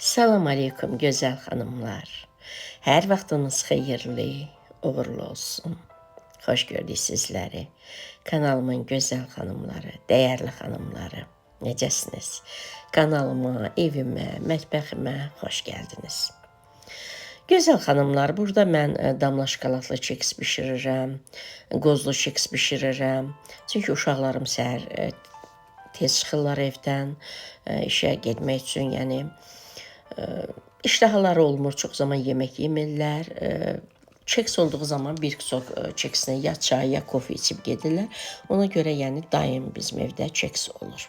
Salam aleykum gözəl xanımlar. Hər vaxtınız xeyirli, uğurlu olsun. Xoş gördük sizləri. Kanalımın gözəl xanımları, dəyərli xanımları. Necəsiniz? Kanalıma, evimə, mətbəximə xoş gəldiniz. Gözəl xanımlar, burada mən damla şokoladlı keks bişirirəm, qozlu keks bişirirəm. Çünki uşaqlarım səhər tez çıxırlar evdən işə getmək üçün, yəni iştahaları olmur, çox zaman yemək yemirlər. Keks olduğu zaman bir çox keksinə ya çay, ya kofe içib gedirlər. Ona görə yəni daim bizim evdə keks olur.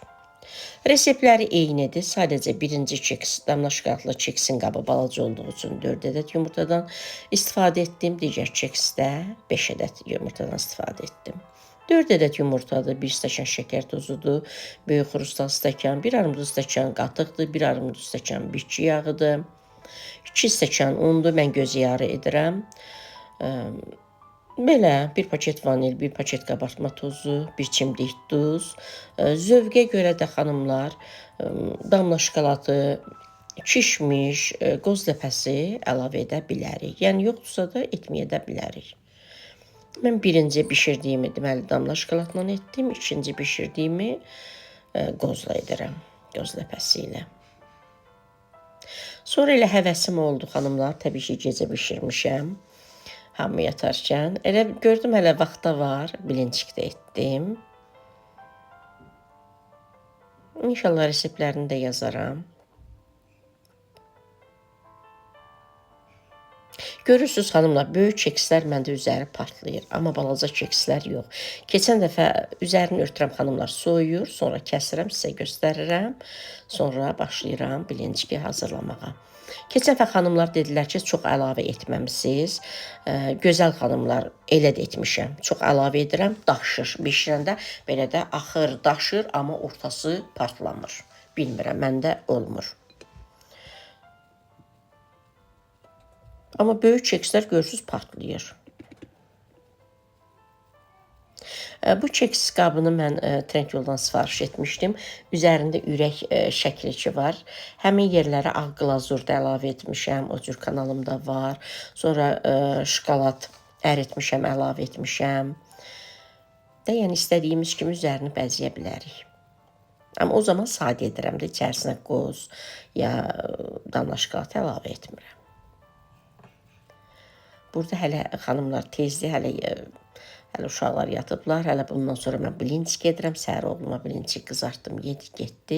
Reseptləri eynidir. Sadəcə birinci keks, damla şokoladlı keksin qabı balaca olduğu üçün 4 ədəd yumurtadan istifadə etdim. Digər keksdə 5 ədəd yumurtadan istifadə etdim. 4 ədəd yumurtadır, 1 stəkan şəkər tozudur, böyük xrustal stəkan, 1 armud stəkan qatıqdır, 1 armud stəkan bitki yağıdır, 2 stəkan undur, mən göz yarı edirəm. Belə bir paket vanil, bir paket qabartma tozu, bir çimdik duz. Zövqə görə də xanımlar damla şokoladı, kişmiş, qoz ləpəsi əlavə edə bilərik. Yəni yoxdursa da etməyə də bilərik. Mən birinci bişirdiyimi deməli damla şokoladla etdim, ikinci bişirdiyimi qozla edirəm, qoz ləpəsi ilə. Sonra elə həvəsim oldu xanımlar, təbii ki, gecə bişirmişəm. Hamı yatarkən. Elə gördüm hələ vaxta var, bilinçik də etdim. İnşallah reseptlərini də yazaram. Görürsüz xanımlar, böyük kekslər məndə üzəri partlayır, amma balaca kekslər yox. Keçən dəfə üzərini örtürəm xanımlar, soyuyur, sonra kəsirəm, sizə göstərirəm. Sonra başlayıram bilinçki hazırlamağa. Keçən dəfə xanımlar dedilər ki, çox əlavə etməmisiniz. Gözəl xanımlar, elə də etmişəm. Çox əlavə edirəm, daşır. Bişirəndə belə də axır, daşır, amma ortası partlamır. Bilmirəm, məndə olmur. Amma böyük kekslər görürsüz partlayır. Bu keks qabını mən Trendyoldan sifariş etmişdim. Üzərində ürək şəkli ki var. Həmin yerlərə ağ glazur da əlavə etmişəm. O cür kanalımda var. Sonra şokolad əritmişəm, əlavə etmişəm. də yəni istədiyimiz kimi üzərini bəzəyə bilərik. Amma o zaman sadə edirəm də, içərisinə qoz ya damla şokolad əlavə etmirəm. Burada hələ xanımlar tezdir, hələ uşaqlar yatıblar. Hələ bundan sonra mən blinçik edirəm. Səhər oğluma blinçik qızartdım, yedi, getdi.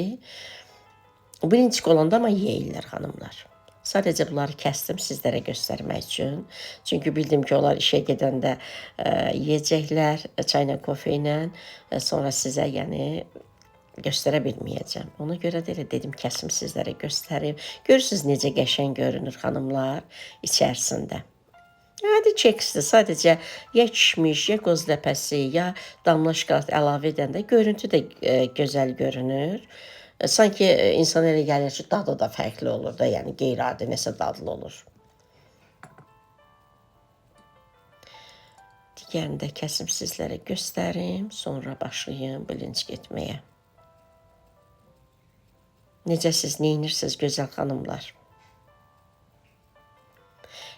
Blinçik olanda amma yeyirlər xanımlar. Sadəcə bunları kəsdim sizlərə göstərmək üçün. Çünki bildim ki, onlar işə gedəndə yeyəcəklər çayla, kofe ilə. Sonra sizə yəni göstərə bilməyəcəm. Ona görə də elə dedim, kəsim sizlərə göstərim. Görürsünüz necə qəşəng görünür xanımlar içərisində. Adi keksdir. Sadəcə ya kişmiş, ya qoz ləpəsi, ya damla şokolad əlavə edəndə görüntü də gözəl görünür. Sanki insan elə gəlir ki, dadı da fərqli olur da, yəni qeyri-adi nəsə dadlı olur. Digərini də kəsim sizlərə göstərim, sonra başlayım bilinç getməyə. Necə siz, neynirsiniz gözəl xanımlar?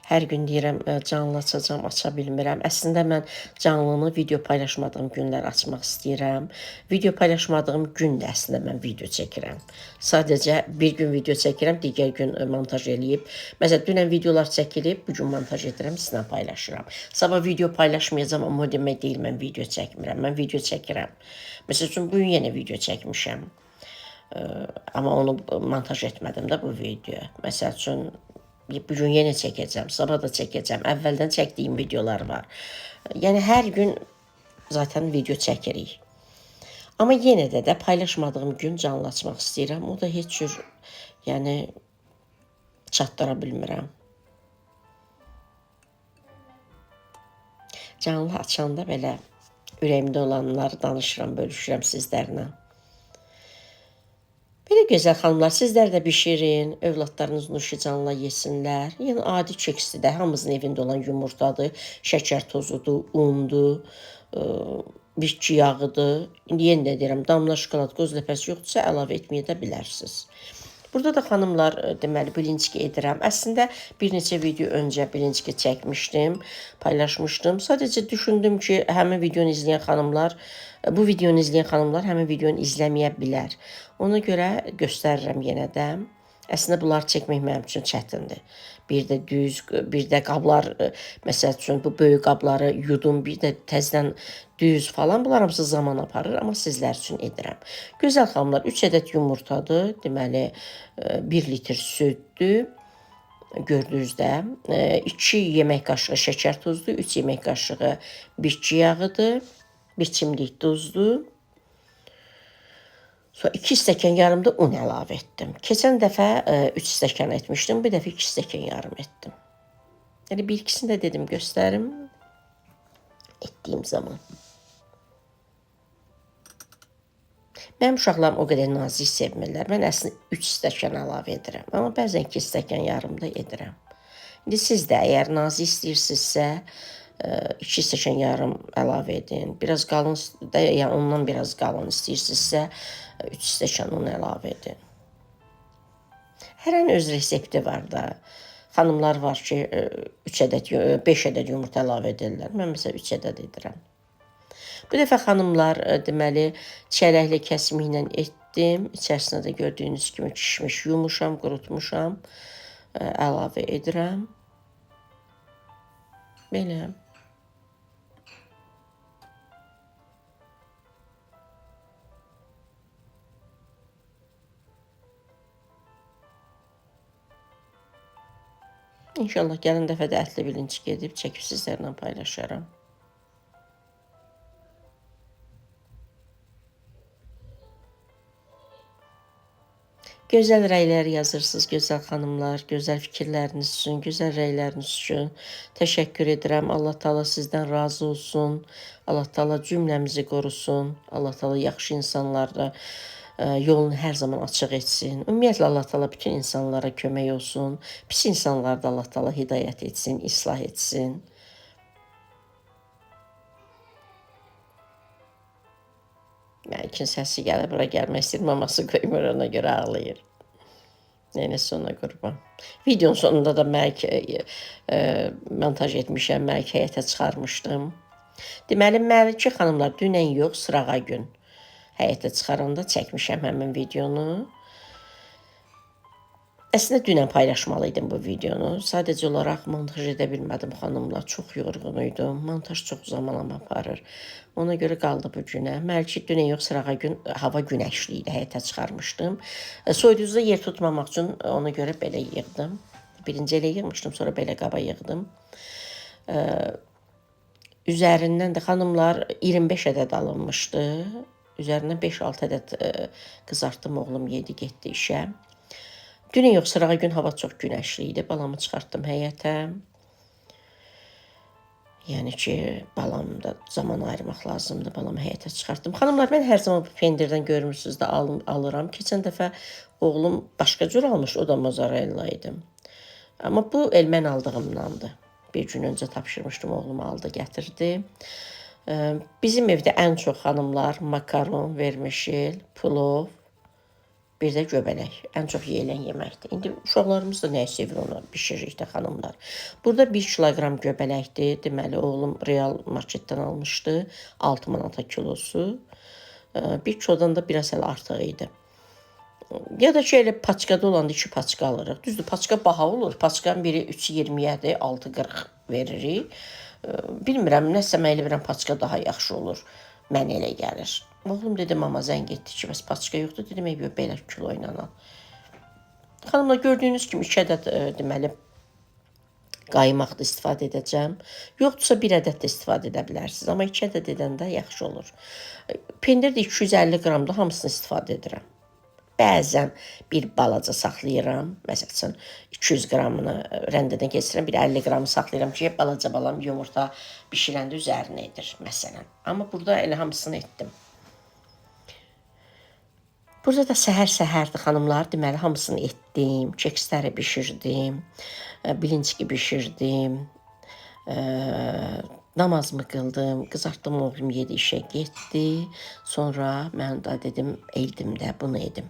Hər gün deyirəm, canlı açacağam, aça bilmirəm. Əslində mən canlını video paylaşmadığım günlər açmaq istəyirəm. Video paylaşmadığım gün də əslində mən video çəkirəm. Sadəcə bir gün video çəkirəm, digər gün montaj eləyib. Məsələn, dünən videolar çəkilib, bu gün montaj edirəm, sizlə paylaşıram. Sabah video paylaşmayacağam, amma o demək deyil, mən video çəkmirəm. Mən video çəkirəm. Məsəl üçün, bu gün yenə video çəkmişəm. Amma onu montaj etmədim də bu video. Məsəl üçün, bu gün yenə çəkəcəm, sabah da çəkəcəm. Əvvəldən çəkdiyim videolar var. Yəni hər gün zaten video çəkirik. Amma yenə də paylaşmadığım gün canlı açmaq istəyirəm. O da heç cür yəni çatdıra bilmirəm. Canlı açanda belə ürəyimdə olanları danışıram, bölüşürəm sizlərlə. Belə gözəl xanımlar, sizlər də bişirin, övladlarınız nuşicanla yesinlər. Yəni adi keksdir də, hamımızın evində olan yumurtadır, şəkər tozudur, undur, bitki yağıdır. İndi yenə də deyirəm, damla şokolad, qoz ləpəsi yoxdursa əlavə etməyə də bilərsiniz. Burada da xanımlar deməli bilinçki edirəm. Əslində bir neçə video öncə bilinçki çəkmişdim, paylaşmışdım. Sadəcə düşündüm ki, həmin videonu izləyən xanımlar, bu videonu izləyən xanımlar həmin videonu izləməyə bilər. Ona görə göstərirəm yenə də. Əslində bunları çəkmək mənim üçün çətindir. Bir də düz, bir də qablar, məsəl üçün bu böyük qabları yudum, bir də təzədən düz falan. Bunlar hamısı zaman aparır, amma sizlər üçün edirəm. Gözəl xanımlar, 3 ədəd yumurtadır, deməli 1 litr süddür. Gördüyünüzdə 2 yemək qaşığı şəkər tozudur, 3 yemək qaşığı bitki yağıdır, 1 çimdik duzdur. Sonra 2 stəkan yarım da un əlavə etdim. Keçən dəfə 3 stəkan etmişdim, bu dəfə 2 stəkan yarım etdim. Yəni bir ikisini də dedim göstərim etdiyim zaman. Mənim uşaqlarım o qədər nazik sevmirlər. Mən əslində 3 stəkan əlavə edirəm, amma bəzən 2 stəkan yarım da edirəm. İndi siz də əgər nazik istəyirsinizsə, 2 stəkan yarım əlavə edin. Biraz qalın, yəni ondan biraz qalın istəyirsinizsə, 3 stəkan un əlavə edin. Hər an öz resepti var da. Xanımlar var ki, 3 ədəd, 5 ədəd yumurta əlavə edirlər. Mən məsələn 3 ədəd edirəm. Bu dəfə xanımlar, deməli, çələklə kəsmiklə etdim. İçərisinə də gördüyünüz kimi kişmiş yumuşam, qurutmuşam, əlavə edirəm. Belə. İnşallah gələn dəfə də ətli bilinç gedib çəkib sizlərlə paylaşaram. Gözəl rəylər yazırsınız, gözəl xanımlar, gözəl fikirləriniz üçün, gözəl rəyləriniz üçün təşəkkür edirəm. Allah Taala sizdən razı olsun. Allah Taala cümləmizi qorusun. Allah Taala yaxşı insanlara yolunu hər zaman açıq etsin. Ümumiyyətlə Allah Taala bütün insanlara kömək olsun. Pis insanları da Allah Taala hidayət etsin, islah etsin. Məlikin səsi gəlir, bura gəlmək istəyir, maması qoymur, ona görə ağlayır. Neyləsə ona qurban. Videonun sonunda da Məlik montaj etmişəm, Məlik həyətə çıxarmışdım. Deməli, Məliki xanımlar dünən yox, sırağa gün həyətə çıxaranda çəkmişəm həmin videonu. Əslində dünən paylaşmalı idim bu videonu. Sadəcə olaraq montaj edə bilmədim xanımlar. Çox yorğun idim. Montaj çox zaman aparır. Ona görə qaldı bu günə. Məliki dünən yox, sırağa gün hava günəşli idi, həyətə çıxarmışdım. Soyuducuda yer tutmamaq üçün ona görə belə yığdım. Birinci elə yığmışdım, sonra belə qaba yığdım. Üzərindən də xanımlar 25 ədəd alınmışdı. Üzərindən 5-6 ədəd qızartdım, oğlum yedi, getdi işə. Dünən yox, sırağa gün hava çox günəşli idi. Balamı çıxartdım həyətə. Yəni ki, balam da zaman ayırmaq lazımdır. Balamı həyətə çıxartdım. Xanımlar, mən hər zaman bu pendirdən görmürsünüz də alıram. Keçən dəfə oğlum başqa cür almış, o da mozzarella idi. Amma bu el mən aldığımdandır. Bir gün öncə tapşırmışdım, oğlum aldı, gətirdi. Bizim evdə ən çox xanımlar makaron, vermişil, plov, bir də göbələk. Ən çox yeyilən yeməkdir. İndi uşaqlarımız da nəyi sevir onu bişiririk də xanımlar. Burada 1 kiloqram göbələkdir. Deməli, oğlum Real marketdən almışdı. 6 manata kilosu. 1 kilodan da biraz hələ artıq idi. Ya da ki, elə paçkada olanda 2 paçka alırıq. Düzdür, paçka baha olur. Paçkanın biri 3,20-yədir, 6,40 veririk. Bilmirəm, nəsə mən elə bilirəm paçka daha yaxşı olur. Mənə elə gəlir. Oğlum dedi, mama zəng etdi ki, bəs paçka yoxdur. Dedim, yox, belə kilo ilə al. Xanımlar, gördüyünüz kimi 2 ədəd deməli, qaymaq da istifadə edəcəm. Yoxdursa 1 ədəd də istifadə edə bilərsiniz. Amma 2 ədəd edəndə yaxşı olur. Pendir də 250 qramdır, hamısını istifadə edirəm. Bəzən bir balaca saxlayıram. Məsəl üçün 200 qramını rəndədən keçirirəm, bir 50 qramı saxlayıram ki, balaca balam yumurta bişirəndə üzərinə edir, məsələn. Amma burada elə hamısını etdim. Burada da səhər-səhərdir xanımlar, deməli hamısını etdim. Keksləri bişirdim, bilinçki bişirdim. Namazımı qıldım, qızartdım, oğlum yedi, işə getdi. Sonra mən də dedim, eldim də bunu edim.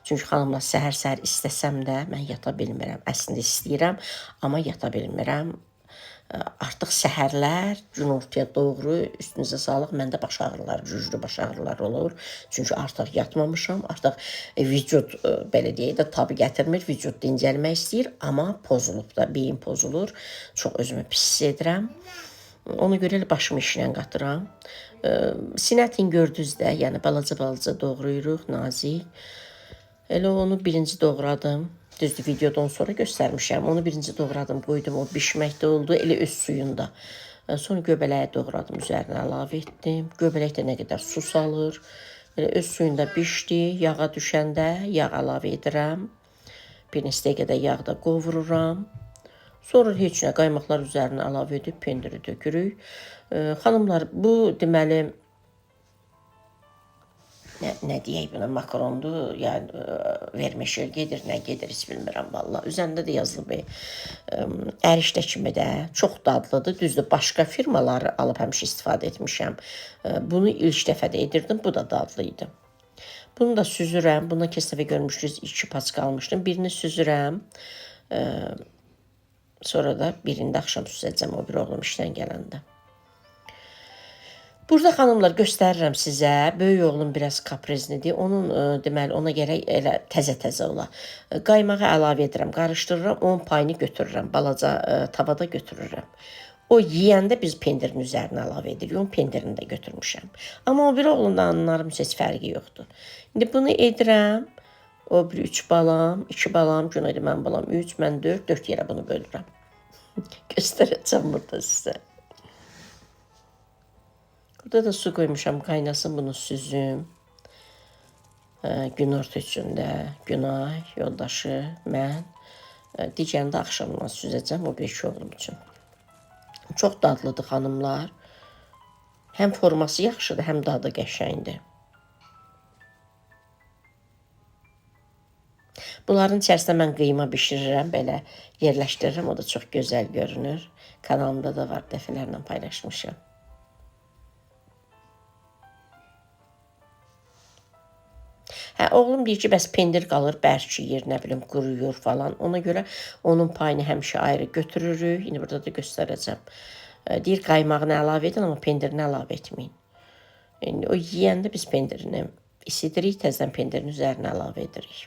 Çünki xanımlar səhər-səhər istəsəm də mən yata bilmirəm. Əslində istəyirəm, amma yata bilmirəm. Artıq səhərlər günortaya doğru üstünüzə sağlıq, məndə baş ağrıları, güclü baş ağrıları olur. Çünki artıq yatmamışam, artıq vücud belə deyək də tab gətirmir, vücud dincəlmək istəyir, amma pozulub da, beyin pozulur. Çox özümü pis hiss edirəm. Ona görə elə başımı işlə qatıram. Sinətin gördünüz də, yəni balaca-balaca doğrayırıq, nazik. Elə onu birinci doğradım. Düzdür, videodan sonra göstərmişəm. Onu birinci doğradım, qoydum, o bişməkdə oldu, elə öz suyunda. Sonra göbələyi doğradım, üzərinə əlavə etdim. Göbələk də nə qədər su salır. Elə öz suyunda bişdi. Yağa düşəndə yağ əlavə edirəm. Bir neçə dəqiqə də yağda qovururam. Sonra heç nə, qaymaqlar üzərinə əlavə edib pendiri tökürük. Xanımlar, bu deməli nə deyək buna, makarondur, yəni vermişel gedir, nə gedir heç bilmirəm vallah. Üzərində də yazılıb ərişdə kimi də çox dadlıdır. Düzdür, başqa firmaları alıb həmişə istifadə etmişəm. Bunu ilk dəfə də edirdim, bu da dadlı idi. Bunu da süzürəm. Buna keçən dəfə görmüşdünüz, 2 paçka almışdım. Birini süzürəm. Sonra da birini də axşam süzəcəm, o bir oğlum işdən gələndə. Burada xanımlar göstərirəm sizə. Böyük oğlum biraz kaprizlidir. Onun deməli ona gərək elə təzə-təzə ola. Qaymağı əlavə edirəm, qarışdırıram, onun payını götürürəm. Balaca tavada götürürəm. O yeyəndə biz pendirin üzərinə əlavə edirik. Onun pendirini də götürmüşəm. Amma o bir oğlundan onların heç fərqi yoxdur. İndi bunu edirəm. O bir 3 balam, 2 balam, Günayda mənim balam 3, mən 4, 4 yerə bunu bölürəm. Göstərəcəm burada sizə. Burada da su qoymuşam, qaynasın, bunu süzüm. Günorta üçün də Günay, yoldaşı, mən. Digərini də axşamdan süzəcəm, o bir iki oğlum üçün. Çox dadlıdır xanımlar. Həm forması yaxşıdır, həm dadı qəşəngdir. Bunların içərisində mən qıyma bişirirəm, belə yerləşdirirəm. O da çox gözəl görünür. Kanalımda da var, dəfələrlə paylaşmışam. Hə, oğlum deyir ki, bəs pendir qalır, bərkiyir, nə bilim, quruyur falan. Ona görə onun payını həmişə ayrı götürürük. İndi burada da göstərəcəm. Deyir, qaymağını əlavə edin, amma pendirini əlavə etməyin. İndi o yeyəndə biz pendirini isidirik, təzədən pendirin üzərinə əlavə edirik.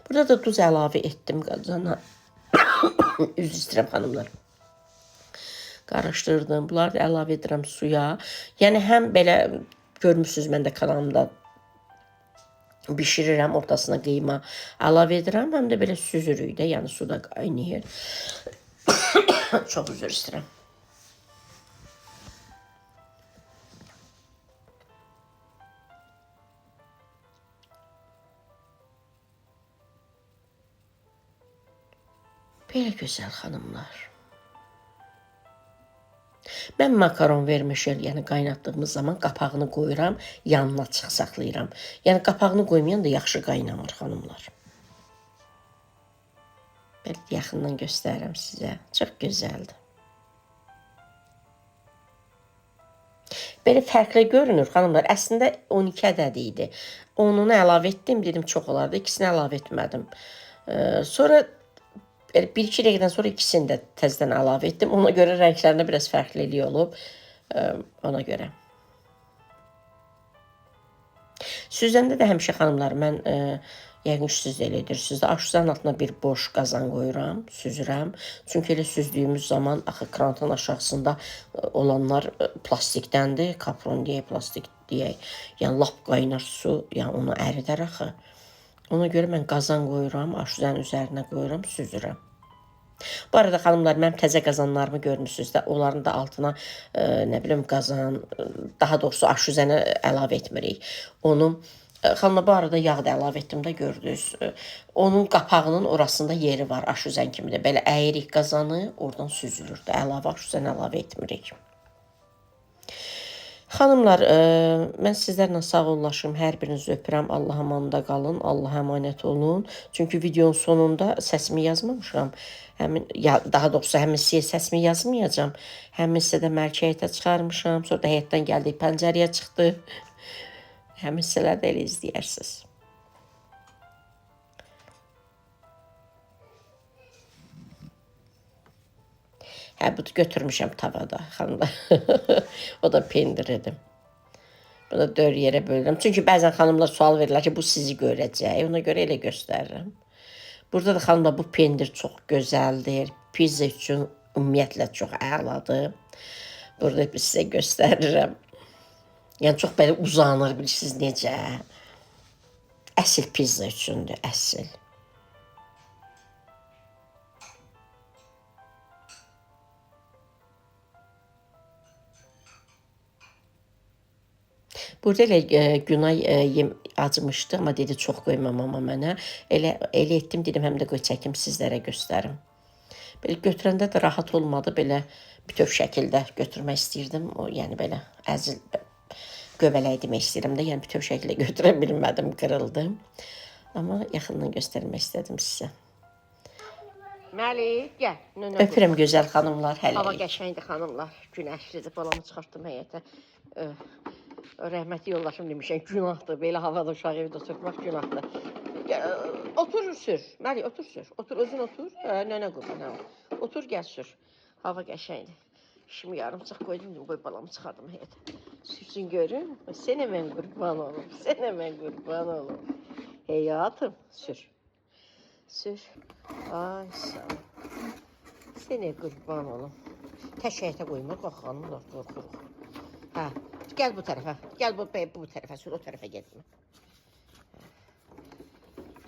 Burada da duz əlavə etdim qazana. Üzr istəyirəm xanımlar. Qarışdırdım. Bunları da əlavə edirəm suya. Yəni həm belə görmüsünüz, mən də kanalımda bişirirəm, ortasına qıyma əlavə edirəm, həm də belə süzürük də, yəni suda qaynayır. Çox üzr istəyirəm. Belə gözəl xanımlar. Mən makaron vermişel, yəni qaynatdığımız zaman qapağını qoyuram, yanına açıq saxlayıram. Yəni qapağını qoymayan da yaxşı qaynamır xanımlar. Belə yaxından göstərirəm sizə. Çox gözəldir. Belə fərqli görünür xanımlar. Əslində 12 ədədi idi. Onunu əlavə etdim, dedim çox olardı. İkisini əlavə etmədim. Sonra belə 1-2 dəqiqədən sonra ikisini də təzədən əlavə etdim. Ona görə rənglərində biraz fərqlilik olub. Ona görə. Süzəndə də həmişə xanımlar, mən yəqin ki, siz də elə edirsiniz də. Aşüzənin altına bir boş qazan qoyuram, süzürəm. Çünki elə süzdüyümüz zaman axı krantın aşağısında olanlar plastikdəndir, kapron deyək, plastik deyək. Yəni lap qaynar su, yəni onu əridər axı. Ona görə mən qazan qoyuram, aşüzənin üzərinə qoyuram, süzürəm. Bu arada xanımlar, mənim təzə qazanlarımı görmüsünüz də, onların da altına nə bilim qazan, daha doğrusu aşüzənə əlavə etmirik. Onu xanımlar, bu arada yağ da əlavə etdim də gördünüz. Onun qapağının orasında yeri var aşüzən kimi də. Belə əyirik qazanı, oradan süzülür də. Əlavə aşüzən əlavə etmirik. Xanımlar, mən sizlərlə sağollaşım. Hər birinizi öpürəm. Allah amanında qalın. Allaha əmanət olun. Çünki videonun sonunda səsimi yazmamışam. Həmin ya, daha doğrusu həmin hissəyə səsimi yazmayacağam. Həmin hissədə Məlik həyətə çıxarmışam. Sonra da həyətdən gəldik, pəncərəyə çıxdı. Həmin hissələri də elə izləyərsiniz. Hə, bunu götürmüşəm tavada xanımlar. O da pendir idi. Bunu da dörd yerə bölürəm. Çünki bəzən xanımlar sual verirlər ki, bu sizi görəcək. Ona görə elə göstərirəm. Burada da xanımlar bu pendir çox gözəldir. Pizza üçün ümumiyyətlə çox əladır. Burada sizə göstərirəm. Yəni çox belə uzanır, bilirsiniz necə. Əsl pizza üçündür, əsl. Burada elə Günay acımışdı, amma dedi çox qoyma mama mənə. Elə etdim, dedim həm də qoy çəkim sizlərə göstərim. Belə götürəndə də rahat olmadı, belə bütöv şəkildə götürmək istəyirdim. O, yəni belə əzil göbələk demək istəyirəm də, yəni bütöv şəkildə götürə bilmədim, qırıldı. Amma yaxından göstərmək istədim sizə. Məlik, gəl. Nənə. Öpürəm gözəl xanımlar, Hava hələlik. qəşəngdir xanımlar. Günəşlidir. Balamı çıxartdım həyətə. Rəhmətli yoldaşım demişəm, günahdır. Belə havada uşaq evdə oturtmaq günahdır. Otur sür. Məlik, otur sür. Otur, özün otur. Hə, nənə qurban, hə. Otur, gəl sür. Hava qəşəngdir. İşimi yarımçıq qoydum, dedim, qoy balamı çıxardım həyətə. Sürsün görüm. Sənə mən qurban olum. Sənə mən qurban olum. Həyatım, sür. Sür. Ay, sağ ol. Sənə qurban olum. Tək həyətə qoymur, bax xanımlar, qorxuruq. Hə, gəl bu tərəfə. Gəl bu tərəfə sür, o tərəfə getmə.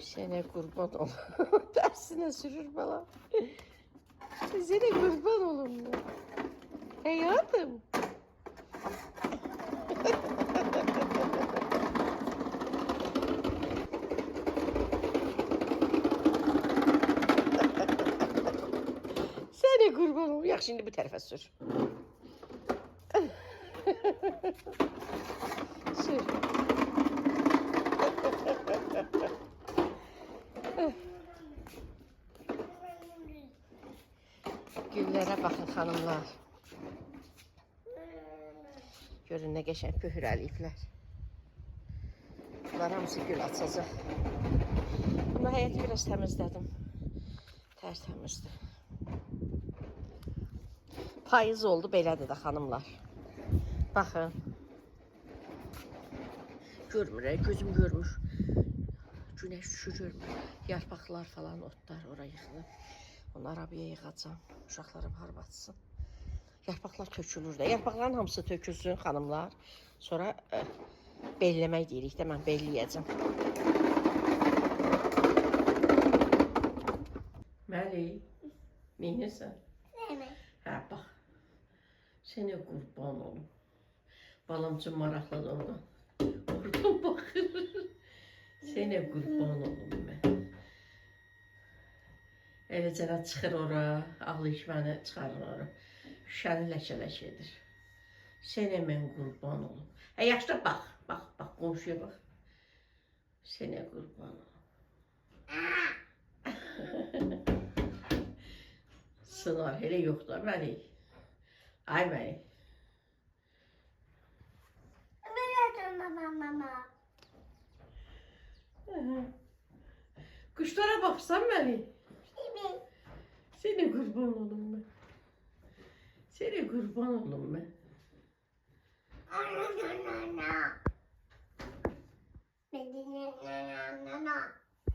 Sənə qurban olum. Tərsinə sürür bala. Sənə qurban olum. Həyatım. Sənə qurban olum. Yaxşı, indi bu tərəfə sür. Sür. Güllərə baxın xanımlar. Görün nə qəşəng pöhürəliyiblər. Bunlar hamısı gül açacaq. Amma həyəti biraz təmizlədim. Tərtəmizdir. Payız oldu, belədir də xanımlar. Baxın. Görmür, gözüm görmür. Günəş düşür, görmür. Yarpaqlar falan, otlar ora yığılıb. Onu arabaya yığacam. Uşaqlarım harbatsın. Yarpaqlar tökülür də. Yarpaqların hamısı tökülsün xanımlar. Sonra belləmək deyirik də, mən belləyəcəm. Məlik, neynirsən? Hə, bax. Sənə qurban olum. Balam üçün maraqlıdır oradan. Oradan baxır. Sənə qurban olum mən. Eləcə də çıxır ora, ağlayış məni çıxarır ora. Şüşəni ləkə-ləkə edir. Sənə mən qurban olum. Hə, yaxşı da bax, bax, bax, qonşuya bax. Sənə qurban olum. Sınar, elə yoxdur, Məlik. Ay Məlik. Kuşlara baxsan Məlik. Sənə qurban olum mən. Sənə qurban olum mən.